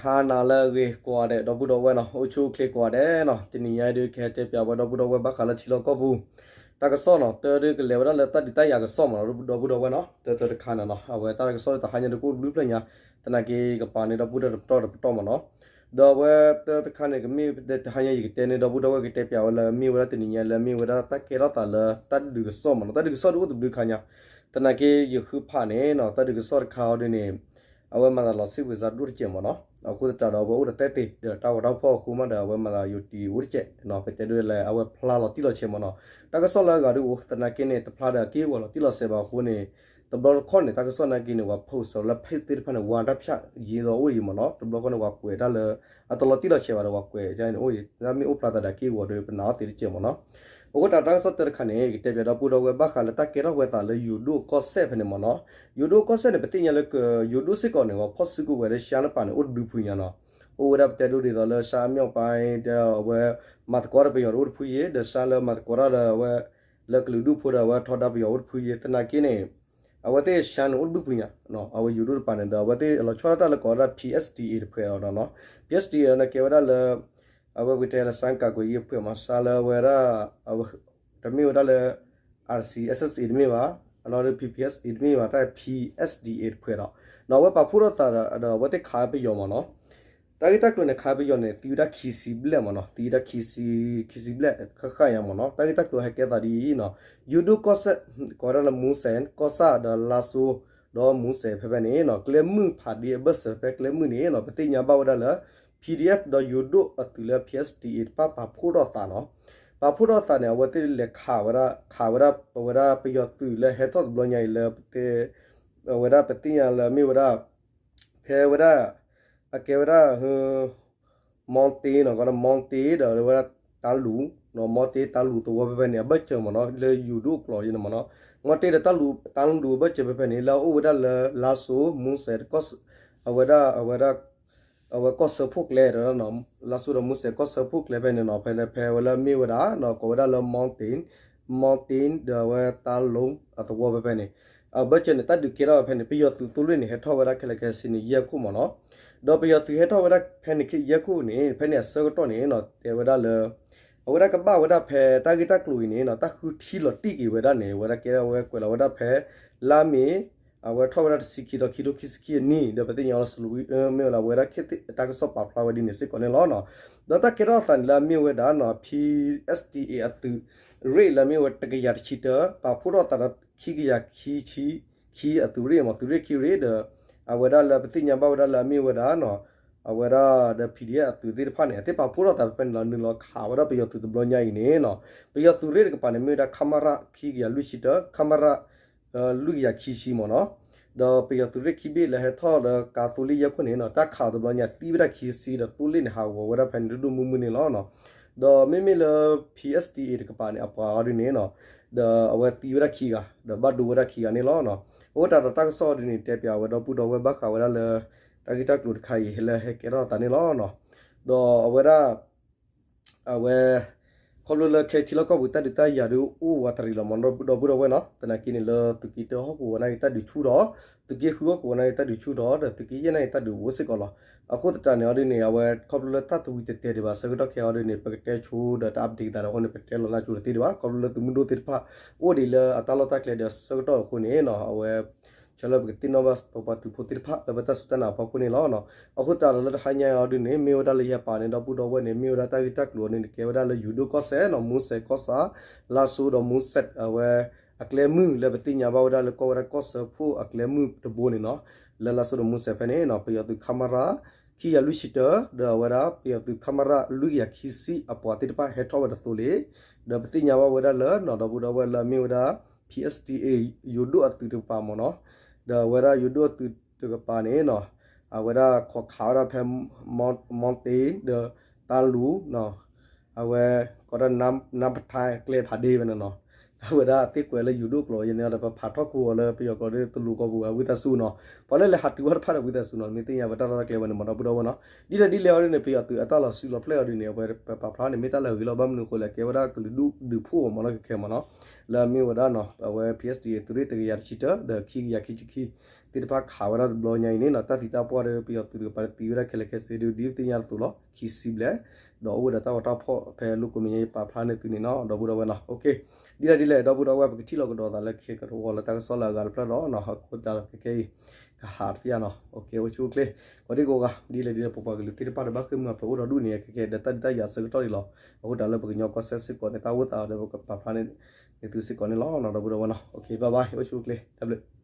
ဟါနၤလၢအဂ့ၤကိးဂၤဒဲး ဒီပုၢ်ဒီဝဲၢ်နီၤ, အိၣ်ဆူၣ်အိၣ်ချ့ကိးဂၤဒဲးနီၤ, တနံၤညါအံၤဒုး ကဟဲတဲပၠးဝဲဒီပုၢ်ဒီဝဲၢ်ဘၣ်ဃးလၢထံလီၢ်ကီၢ်ပူၤ တၢ်ကစီၣ်နီၤ, တၢ်ဒုးကလဲၤဝဲဒၣ်လၢတၢ်ဒုးတၢ်ယၤကစီၣ်မ့ၢ်နီၤ, ဒီပုၢ်ဒီဝဲၢ်နီၤ, တၢ်တၢ်တခါန့ၣ်နီၤ, အဝဲတၢ်ကစီၣ်တဟါညါတကိၣ်ဘျုးဖျၢၣ်ညါ, သနာ်က့ကပာ်န့ၢ်ဒီပုၢ်ဒီဝဲၢ်တပတီၢ်တပတီၢ်မ့ၢ်နီၤ, ဒီးအဝဲတၢ်တခါန့ၣ် ကမ့ၢ်တဟါညါယကတဲန့ၢ် ဒီပုၢ်ဒီဝဲၢ်ကတဲပၠးဝဲလၢမ့ၢ်ဝဲဒၣ်တနံၤညါလၢမ့ၢ်ဝဲဒၣ်တၢ်ကဲထီၣ်သးလၢတၢ်ဒုးကစီၣ်မ့ၢ်နီၤ, တၢ်ဒုးကစီၣ်ဒုးအိၣ်တဘျုးခါညါ, သနာ်က့ယဃုဖးန့ၣ်နီၤ, တၢ်ဒုးကစီၣ်တခါအီၤဒုးန့ၣ် အဝဲမၤသးလီၤစံးပှဲၤစးဒိၣ်တစဲးမ့ၢ်နီၤ, အဃိသတးဒီးအဝဲအိၣ်ဒီးသဲသ့ၣ် ဒီးတၢ်ဂီၤတၢ်ဖီၣ်အဃိမးဒီး အဝဲမၤသးယိၤတံၢ်အိၣ်တစဲး, ပတဲဒ်လဲၣ် အဝဲဖျါလီၤတံၢ်လီၤဆဲးမ့ၢ်နီၤ, တၢ်ကစီၣ်လၢအဂၤဒုးအိၣ် သနာ်က့န့ၣ် တဖျါဒီးအက့ၢ်အဂီၤလီၤတံၢ်လီၤဆဲးဘၣ်အဃိန့ၣ်, တဘျီတခီၣ်န့ၣ် တၢ်ကစီၣ်နာ်က့န့ၣ် ပှၤ post လၢ page သ့ၣ်တဖၣ်န့ၣ် ဝါတၢ်ဖၠၣ်ယံၤဒီးအိၣ်အံၤမ့ၢ်နီၤ, တဘျီတခီၣ်န့ၣ် ပှၤကွဲးတၢ်လၢ အတလီၤတံၢ်လီၤဆဲးဘၣ်ဒီးပှၤကွဲးန့ၣ်အိၣ်အံၤ, တၢ်မ့ၢ်အိၣ်ဖျါသးဒီးအက့ၢ်အဂီၤဒီး ပနာ်အီၤသ့တစဲးမ့ၢ်နီၤ. အဃိသတးတၢ်ကစီၣ်တၢ်တခါန့ၣ် ကတဲပၠးဒီပုၢ်ဒီဝဲၢ်ဘၣ်ဃးလၢတၢ်ကဲထီၣ်ဝဲသးလၢယိၤဒိၣ်ကီၢ်စဲၣ်ဖဲန့ၣ်မ့ၢ်နီၤ, ယိၤဒိၣ်ကီၢ်စဲၣ်န့ၣ် ပသ့ၣ်ညါလၢ ယိၤဒိၣ်စ့ၢ်ကီးန့ၣ် ပှၤဖီၣ်စုကဝဲၤလၢ ရှါ တပၤန့ၣ် အိၣ်တဒုဖုညါနီၤ, အိၣ်ဝဲဒၣ်ပတဲဒိဒ်သိးလၢ ရှါအမ့ၢ်အီၤပၤဒီး အဝဲ မၤသကိးဒီးပယီၤတအိၣ်တဖုယံၤ ဒီးရှါလၢမၤသကိးတၢ်ဒီးအဝဲ လၢကလုာ်ဒူၣ်ဖိဒီးအဝဲထီဒါပယီၤအိၣ်တဖုယံၤ သနာ်က့န့ၣ် အဝဲသ့ၣ်ရှါန့ၣ်အိၣ်တဒုဖုညါ, အဝဲယိၤဒိၣ်တပၤန့ၣ်ဒီး အဝဲသ့ၣ်လီၤဆီဒၣ်တၢ်လၢကိးဝဲဒၣ် PSDA တဖုဒီးနီၤ, PSDA န့ၣ်ကဲဝဲဒၣ်လၢ အဝဲပကတဲလၢ စၣ်ကၣ်ကွံာ်အံၤအဖုမး ရှါလၢအဝဲဒၣ် တမ့ၢ်ဝဲဒၣ်လၢ RCSS တမ့ၢ်ဘၣ်, အနီၢ်ဒီး PPSA တမ့ၢ်ဘၣ်, တၢ် PSDA တဖုဒီး နီၤ အဝဲပာ်ဖှိၣ်ထီၣ်သးဒီး အဝဲသ့ၣ်ခးပယီၤမ့ၢ်နီၤ, တၢ်ဂ့ၢ်တၢ်ကျိၤန့ၣ် ခးပယီၤန့ၣ် သံဝဲဒၣ်ခံဆံဘျဲၣ်မ့ၢ်နီၤ, သံဝဲဒၣ်ခံဆံ, ခံဆံဘျဲၣ်ဃၣ်ဃၣ်ညါမ့ၢ်နီၤ, တၢ်ဂ့ၢ်တၢ်ကျိၤဟဲကဲသးဒ်အံၤနီၤ, ယိၤဒိၣ်ကီၢ်စဲၣ် ကိးဝဲဒၣ်လၢ မူစဲး ကီၢ်ဆၣ်ဒီးလါစိ ဒီးမူစဲးဖဲဖဲန့ၣ်နီၤ, ကျဲမုၢ်ဖးဒ့အဘၢၣ်စၢၤဖဲကျဲမုၢ်န့ၣ်နီၤ, ပသ့ၣ်ညါဘၣ်ဝဲဒၣ်လၢ PDF ဒီးယိၤဒိၣ်အသုးလၢ PSDA တဖၣ်ပာ်ဖှိၣ်ထီၣ်သးနီၤ, ပာ်ဖှိၣ်ထီၣ်သးန့ၣ် အဝဲသ့ၣ်လဲၤခးဝဲဒၣ် ခးဝဲဒၣ် ပဝဲဒၣ်ပယီၤသုးလၢဟဲထီၣ်တဘျီညါအံၤလၢ ပတဲ အဝဲဒၣ်ပသ့ၣ်ညါလၢမ့ၢ်ဝဲဒၣ် ဖဲဝဲဒၣ် အကဲဝဲဒၣ် မီတ့နီၤ, ကီးဒီးမီတ့ဒီးဝဲဒၣ်တၢ်လူၤ, မီတ့တၢ်လူၤသဝီဖဲဖဲန့ၣ် အဘၢၣ်စၢၤမ့ၢ်နီၤ, လၢယိၤဒိၣ်ကျိာ်ယံၤန့ၣ်မ့ၢ်နီၤ, မီတ့ဒီးတၢ်လူၤအဘၢၣ်စၢၤဖဲဖဲန့ၣ် လၢအအိၣ်ဝဲဒၣ်လၢ လါစိ မူစဲး အဝဲဒၣ် အဝဲဒၣ် အဝဲကီၢ်စၢဖှိၣ်ကျဲဒီး လါစိဒီးမူစဲးကီၢ်စၢဖှိၣ်ကျဲဖဲန့ၣ်နီၤ, ဖဲဖဲဝဲလၢမ့ၢ်ဝဲဒၣ်နီၤ, ကိးဝဲဒၣ်လၢ မီတ့ ဒီးအဝဲတၢ်လူၤအသဝီဖဲဖဲန့ၣ် အဘၢၣ်စၢၤန့ၣ် တၢ်ဒုးကဲထီၣ်ဝဲဖဲန့ၣ် ပယီၤသုးသိလ့ၣ်န့ၣ် ဟဲထီၣ်ဝဲဒၣ်ခဲလၢာ်ခဲဆ့န့ၣ် ယဲၢ်ခိၣ်မ့ၢ်နီၤ, ဒီးပယီၤသုးဟဲထီၣ်ဝဲဒၣ်ဖဲန့ၣ်ယဲၢ်ခိၣ်န့ၣ် ဖဲန့ၣ်အဆၢကတီၢ်န့ၣ်နီၤ တဲဝဲဒၣ်လၢ အဝဲဒၣ်ကဘၣ်ဝဲဒၣ်ဖဲတၢ်ဂ့ၢ်တၢ်ကျိၤအံၤန့ၣ်နီၤ တၢ်ဃုထံလီၤတံၢ်က့ၤဝဲဒၣ်န့ၣ် အဝဲဒၣ်ကဲထီၣ်ဝဲကွဲးလီၤဝဲဒၣ်ဖဲ လါမ့ၤ အဝဲထီၣ်ဝဲဒၣ်တဆံခံသီ ခံထိခံဆံခံအနံၣ် ဒီးပသ့ၣ်ညါလီၤ စလူၤ မ့ၢ်ဝဲလၢအဝဲဒၣ်ခ့ၣ်သ့ၣ်တၢ်ကစီၣ်ပာ်ဖျါဝဲဒ်န့ၣ်စ့ၢ်ကီးန့ၣ်လီၤ. ဒီးတၢ်ကဲထီၣ်သးန့ၣ်လၢအမ့ၢ်ဝဲဒၣ်နီၤ PSDA အသုးရ့ၣ်လၢအမ့ၢ်ဝဲတကယၤတဆံတၢ ပာ်ဖှိၣ်ထီၣ်သးဒီးခံကယၤခံဆံခံအသုးရ့ၣ်မ့ၢ် သုးရ့ၣ်ခံရ့ၣ်ဒီး အဝဲဒၣ်လၢပသ့ၣ်ညါဘၣ်ဝဲဒၣ်လၢအမ့ၢ်ဝဲဒၣ်နီၤ အဝဲဒၣ်ဒီး PDF အသုးသ့ၣ်တဖၣ်န့ၣ် အသ့ၣ်ပာ်ဖှိၣ်ထီၣ်သးဖဲဖဲန့ၣ်လီၤ နုာ်လီၤခးဝဲဒၣ်ပယီၤသုးတဘျီညါအံၤန့ၣ်နီၤ ပယီၤသုးရ့ၣ်တကပၤန့ၣ် မ့ၢ်ဝဲဒၣ် ခမရ ခံကယၤလွံၢ်ဆံတၢ ခမရ လွံၢ်ကယၤခံဆံမ့ၢ်နီၤ, ဒီးပယီၤသုးရ့ၣ်ခံဘ့ၣ်လၢဟဲထီၣ်လၢကါသိလ့ၣ်ယဲၢ်ခိၣ်န့ၣ်နီၤ တၢ်ခးအီၤတဘျီညါသံဝဲဒၣ်ခံဆံဒီးသိလ့ၣ်န့ၣ် ဟးဂီၤဝဲဒၣ်ဖဲန့ၣ်ဒိၣ်ဒိၣ်မုၢ်မုၢ်န့ၣ်လီၤ. ဒီးမ့မ့ၢ်လၢ PSDA တကပၤန့ၣ် အပှၤအီၤဒ်န့ၣ်နီၤ ဒီးအဝဲသံဝဲဒၣ်ခံဂၤ ဒီးဘၣ်ဒိဝဲဒၣ်ခံဂၤန့ၣ်လီၤ. အဃိသတးဒီးတၢ်ကစီၣ်အီၤဒ်န့ၣ် တဲပၠးဝဲဒီပုၢ်ဒီဝဲၢ်ဘၣ်ဃးဝဲဒၣ်လၢ တၢ်ဂ့ၢ်တၢ်ကျိၤတခါအံၤ ဟဲလၢဟဲကဲထီၣ်သးန့ၣ်လီၤ. ဒီးအဝဲဒၣ် အဝဲ ခီဖျိလၢခဲအံၤထံလီၢ်ကီၢ်ပူၤတၢ်ဒုးတၢ်ယၤဒုးအိၣ်ဝးတရံးလီၤမ့ၢ်နီၤ ဒီပုၢ်ဒီဝဲၢ်နီၤ, သနာ်က့န့ၣ် လၢသုးက့တၢဟီၣ်ကဝီၤနာ်က့တၢ်ဒုးဆူၣ်ထီၣ်, သုးက့ဃုဟီၣ်ကဝီၤနာ်က့တၢ်ဒုးဆူၣ်ထီၣ် ဒီးသုးက့ယဲၢ်နာ်က့တၢ်ဒုးအိၣ်စ့ၢ်ကီးလီၤ. အဃိသတးန့ၣ်အီၤဒ်န့ၣ် အဝဲခီဖျိလၢတၢ်တဝံၤတဲာ်တဲာ်ဒံးဘၣ်ဆၢကတီၢ်ခဲအံၤအီၤဒ်န့ၣ် ပကတဲဆိဒီးတၢ် update သးဒီးအဃိန့ၣ် ပတဲလီၤနၢ်ကၠိတသ့ဒံးဘၣ် ခီဖျိလၢသုးမုၢ်ဒိၣ်သ့ၣ်တဖၣ် အိၣ်ဒံးလၢအတၢ်လီၢ်တၢ်ကျဲဒီးဆၢကတီၢ်အဃိန့ၣ်နီၤ အဝဲ ဆၢလၢပကသ့ၣ်နီၣ်ဘၣ်ပပှၤသုးဖိသ့ၣ်တဖၣ်လၢပတၢ်စူၢ်တၢ်နာ်အဖီခိၣ်န့ၣ်လီၤ. အဃိသတးဒီးလၢတဟါညါအံၤအီၤဒ်န့ၣ် မ့ၢ်ဝဲဒၣ်လၢယပာ်န့ၣ် ဒီပုၢ်ဒီဝဲၢ်န့ၣ် မ့ၢ်ဝဲဒၣ်တၢ်ဂ့ၢ်တၢ်ကျိၤအီၤန့ၣ် ကဲဝဲဒၣ်လၢယိၤဒိၣ်ကီၢ်စဲၣ်နီၤ မူစဲးကီၢ်ဆၣ် လါစိဒီးမူစဲး အဝဲ အကျဲမုၢ်လၢပသ့ၣ်ညါဘၣ်ဝဲဒၣ်လၢကီၢ်ဝဲဒၣ်ကီၢ်စၢဖှိၣ်အကျဲမုၢ်တဘိန့ၣ်နီၤ လၢလါစိဒီးမူစဲးဖဲန့ၣ်နီၤ ပယီၤသုး ခမရ ခံကယၤလွံၢ်ဆံတၢ ဒီးအဝဲဒၣ်ပယီၤသုး ခမရ လွံၢ်ကယၤခံဆံအပှၤသ့ၣ်တဖၣ်ဟဲထီၣ်ဝဲဒၣ်သိလ့ၣ် ဒီးပသ့ၣ်ညါဘၣ်ဝဲဒၣ်လၢနီၤ ဒီပုၢ်ဒီဝဲၢ်လၢအမ့ၢ်ဝဲဒၣ် PSDA ယိၤဒိၣ်အသုးတကပၤမ့ၢ်နီၤ ဒီးအဝဲဒၣ်ယိၤဒိၣ်အသုးတကပၤန့ၣ်နီၤ အဝဲဒၣ်ခိးခးဝဲဒၣ်ဖဲ မီတ့ဒီး တၢ်လူၤ အဝဲ ကီးဒၣ် နါပထါကျဲဖးဒ့ဝဲန့ၣ်နီၤ အဝဲဒၣ်သ့ကွဲးလၢယိၤဒိၣ်ကျိာ်ယန့ၣ်ဒီး ပဖးထီၣ်ခိအီၤလၢပယီၤကျိာ်ဒီး တလူၤကီၢ်ပူၤဝဲ ဝံသးစူၤနီၤ, ပှၤလၢလဲၤဟးတုၤဝဲတဖၣ်ဒီး ဝံသးစူၤနီၤ, မ့ၢ်သ့ၣ်ညါဝဲတၢ်လီၢ်တၢ်ကျဲဝဲန့ၣ်မ့ၢ် ဒီပုၢ်ဒီဝဲၢ်နီၤ, ဒ်လဲၣ်ဒ်လဲၣ်အီၤဒ်န့ၣ် ပယီၤသုးအတၢ်လီၤစုလီၤဖျဲၣ်အီၤဒ်န့ၣ် အဝဲပပာ်ဖျါန့ၣ် မ့ၢ်တၢ်လၢအဂ့ၤလီၤ, ဘၣ်မနုၤအဃိလဲၣ် ကဲဝဲဒၣ်ကလုာ်ဒူၣ်ဒုးဖှိၣ်အီၤမ့ၢ်နီၤ ခဲခဲမ့ၢ်နီၤ, လၢအမ့ၢ်ဝဲဒၣ်နီၤ အဝဲ P S D A သုးရ့ၣ်တကယၤတဆံတၢ ဒီးခံကယၤခံဆံခံ သ့ၣ်တဖၣ်ခးဝဲဒၣ်တဘျီညါအံၤန့ၣ်နီၤ, တၢ်သံတၢ်ပှၢ်ဒီး ပယီၤသုးတကပၤတသံဝဲဒၣ်ခဲလၢာ်ခဲဆ့ဒုး ဒ်သ့ၣ်ညါတသိးလီၤ, ခံဆံဘျဲၣ်, ဒီးအိၣ်ဝဲဒီးတၢ်ဂီၤတၢ်ဖီၣ်ဖဲလိာ်ကွဲမဲာ်ညါ ယပာ်ဖျါန့ၢ်သုန့ၣ်နီၤ ဒီပုၢ်ဒီဝဲၢ်နီၤ, ဒ်လဲၣ်ဒ်လဲၣ် ဒီပုၢ်ဒီဝဲၢ် ပကထံၣ်လီၤကဒီးသးလၢခဲကတဝီၤလၢတၢ်ကစီၣ်လၢအဂၤတဖျၢၣ်ဒီးနီၤ, အဃိသတးဒီးခဲခဲအံၤ ကဟးတဖျၢၣ်နီၤ, အိၣ်ဆူၣ်အိၣ်ချ့, ကိးဒံကိးဂၤ ဒ်လဲၣ်ဒ်လဲၣ် ပပှၤကလုာ်သ့ၣ်တဖၣ်ဒီး ဘၣ်ဃ့ၢ်မှံဟးဖျိးအိၣ်ဒီးဒူၣ်န့ၣ် ခဲခဲဒီးတၢ်ဒုးတၢ်ယၤအဆၢကတီၢ်ဒံးလီၤ, အဃိသတးလၢပကညီကီၢ်စဲၣ်စ့ၢ်ကီးန့ၣ် တၢ်အိၣ်သးဒီးပကပာ်ဖျါန့ၢ်သုစ့ၢ်ကီးန့ၣ်လီၤ, ဒီပုၢ်ဒီဝဲၢ်နီၤ, အိၣ်ဆူၣ်အိၣ်ချ့ တၢ်ဘျုး